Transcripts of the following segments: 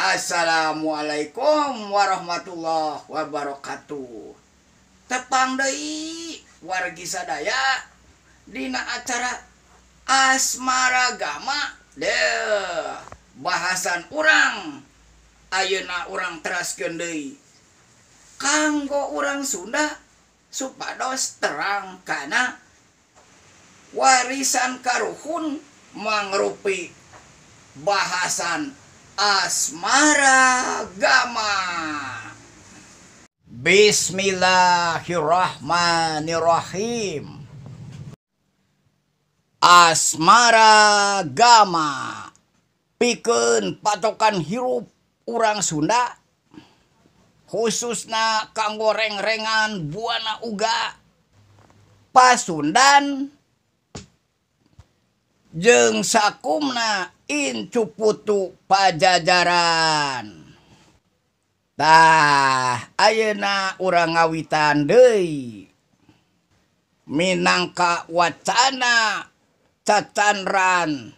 Assalamualaikum warahmatullahi wabarakatuh. Tepang deui wargi sadaya dina acara Asmaragama. Deh, bahasan urang ayeuna urang teraskeun deui kanggo urang Sunda supados terang kana warisan karuhun mangrupi bahasan Asmaragama. Bismillahirrahmanirrahim. Asmaragama pikeun patokan hirup urang Sunda, khususna kanggo rengrengan buana uga Pasundan jeung sakumna incu putu Pajajaran. Tah, ayeuna urang ngawitan deui minangka wacana cacandran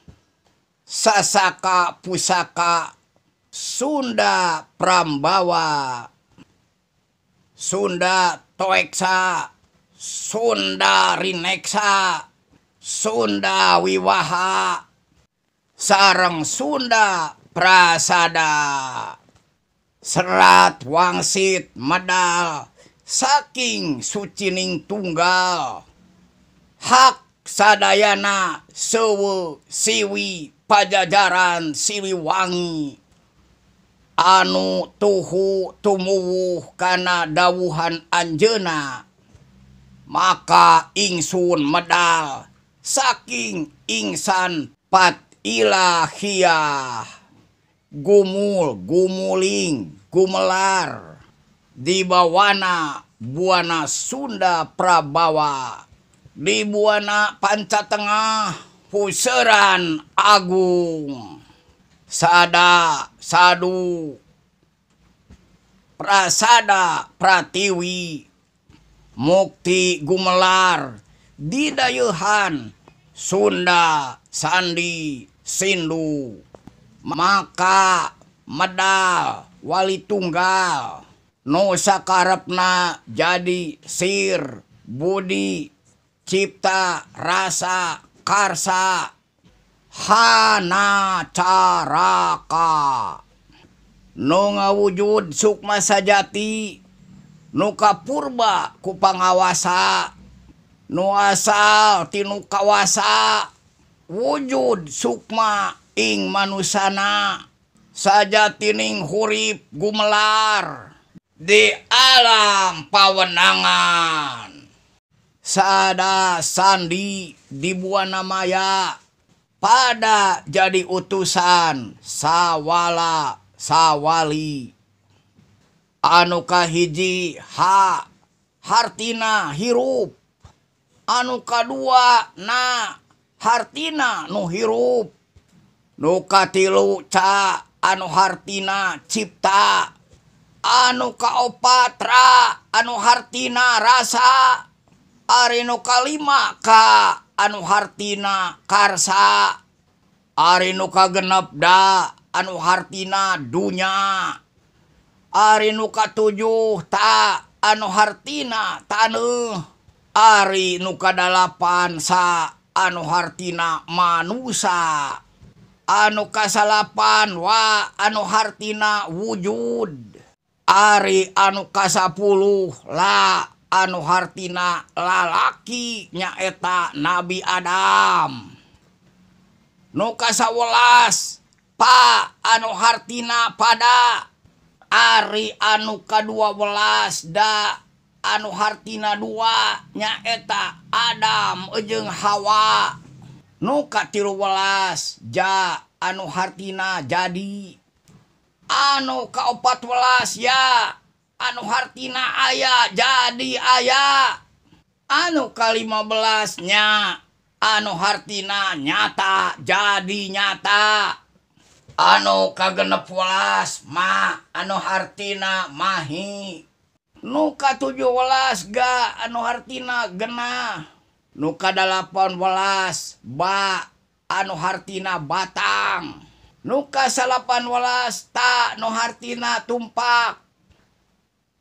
sasaka pusaka Sunda Prambawa, Sunda Toeksa, Sunda Rineksa, Sunda Wiwaha, sareng Sunda Prasada. Serat wangsit medal saking sucining tunggal, hak sadayana sewe siwi Pajajaran Siliwangi anu tuhu tumuwuh kana dawuhan anjeuna, maka ingsun medal saking ingsan pat ilahiyah, gumul gumuling gumelar di bawana buana Sunda Prabawa, di buana Pancatengah Puseran Agung, sada sadu prasada pratiwi mukti gumelar di dayeuhan Sunda Sandi Sindu, maka medal wali tunggal nu sakarepna jadi sir budi cipta rasa karsa hana caraka nu ngawujud sukma sajati nu kapurba ku pangawasa nu asal tinu kawasa wujud sukma ing manusana sajatining hurip gumelar di alam pawenangan. Sada sandi di buana maya pada jadi utusan sawala sawali anu kahiji ha hartina hirup, anu kadua na hartina nu hirup, nu katilu ca anu hartina cipta, anu kaopat ra anu hartina rasa, ari nu kalima ka anu hartina karsa, ari nu kagenep da anu hartina dunya, ari nu katujuh ta anu hartina taneuh, ari nu kadalapan sa anu hartina manusa, anu kasalapan wa anu hartina wujud, ari anu kasapuluh la anu hartina lalaki nyaeta Nabi Adam, nu kasawelas pa anu hartina pada, ari anu kadua welas da anu hartina dua nyaeta Adam jeung Hawa, nu katilu welas ja anu hartina jadi, anu kaopat welas ya anu hartina aya jadi aya, anu kalima belas nya anu hartina nyata jadi nyata, anu kagenep welas ma anu hartina mahi, nu katujuh welas ga anu hartina genah, nu kadalapan welas ba anu hartina batang. Nu ka-18 ta nu hartina tumpak.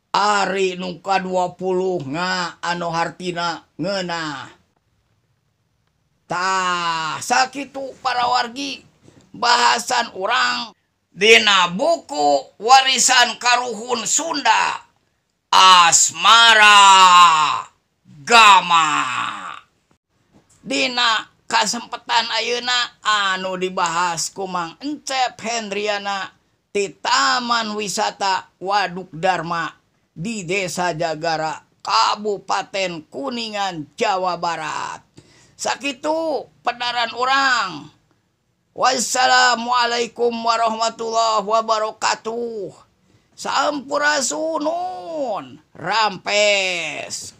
Ari nu ka-20 nga anu hartina ngeunah. Tah sakitu para wargi bahasan urang dina buku Warisan Karuhun Sunda Asmara Gama. Dina kasempetan ayeuna anu dibahas ku Mang Encep Hendriana ti Taman Wisata Waduk Darma di Desa Jagara, Kabupaten Kuningan, Jawa Barat. Sakitu pedaran urang. Wassalamualaikum warahmatullahi wabarakatuh. Sampurasun, rampes.